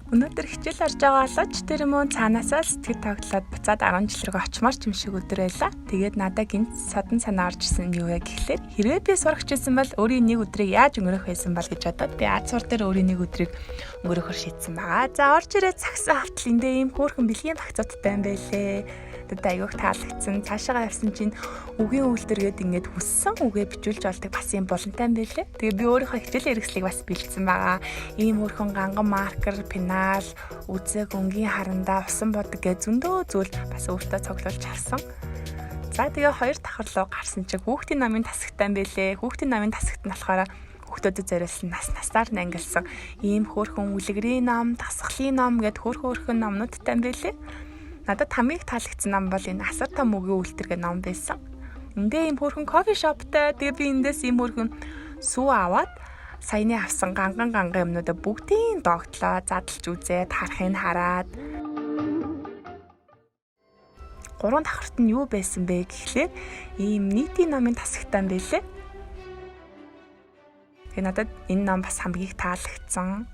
Өнөөдөр хичээл орж байгаа болооч тэр юм уу цаанаасаа л сэтгэл тоглоод буцаад 10 жил рүү очимоор ч юм шиг өдөр байлаа. Тэгээд надад гинт содон санаа орж ирсэн нь юу вэ гэхлээр, хэрвээ би сурагч байсан бол өөрийн нэг өдрийг яаж өнгөрөөх байсан бол гэж бодоод би аз сур дээр өөрийн нэг өдрийг өнгөрөөхөр шийдсэн байгаа. За, орж ирээд сагсан автал эндээ ийм хөөрхөн бэлгийн багцуудтай юм байлээ. Надад аягүй таалагдсан. Цаашаагаа явсан чинь үгийн үйлдвэргээд ингээд хүссэн үгээ бичүүлж болдог бас юм булантай юм байлээ. Тэгээ би өөрийнхөө хичээлийн хэрэгслийг бас бэлдсэн байгаа. Ийм хөөрхөн ганган маркер, пенал, үзэг, өнгийн харандаа, усан бодог гэж зөндөө зүйл бас өөртөө цуглуулж авсан. За, тэгээ хоёр давхар руу гарсан чинь хүүхдийн номын тасагтай юм байлээ. Хүүхдийн номын тасагт нь болохоор хүүхдүүдэд зориулсан нас насаар ангилсан ийм хөөрхөн үлгэрийн ном, дасгалын ном гэд хөөрхөн хөөрхөн номнуудтай юм байлээ. Надад хамгийн их таалагдсан ном бол энэ асар том үгийн үйлдвэр гэх ном байсан. Эндээ ийм хөөрхөн coffee shop тай. Тэгээ би эндээс ийм хөөрхөн сүү аваад саяны авсан ганган ганган юмнуудаа бүгдийг догтлоо, задлж үзээд, харахыг хараад. Гурван давхарт нь юу байсан бэ гэхлээр ийм нийтийн номын тасагтай юм байлээ. Тэгээ надад энэ ном бас хамгийн их таалагдсан.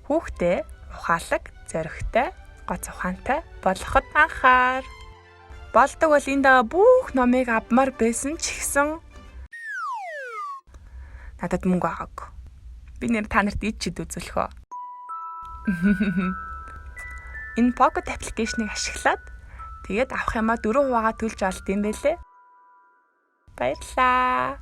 Хүүхдээ ухаалаг, зоригтой, гоц ухаантай болгоход анхаар. Болдог бол энд байгаа бүх номыг авмаар байсан ч гэсэн надад мөнгө байгаагүй. Би нэр та нарт ид чид үзүүлэх үү. Энэ Pocket application-ыг ашиглаад тэгээд авах юмаа дөрөв хуваагаа төлж олд юм байлээ. Баярлалаа.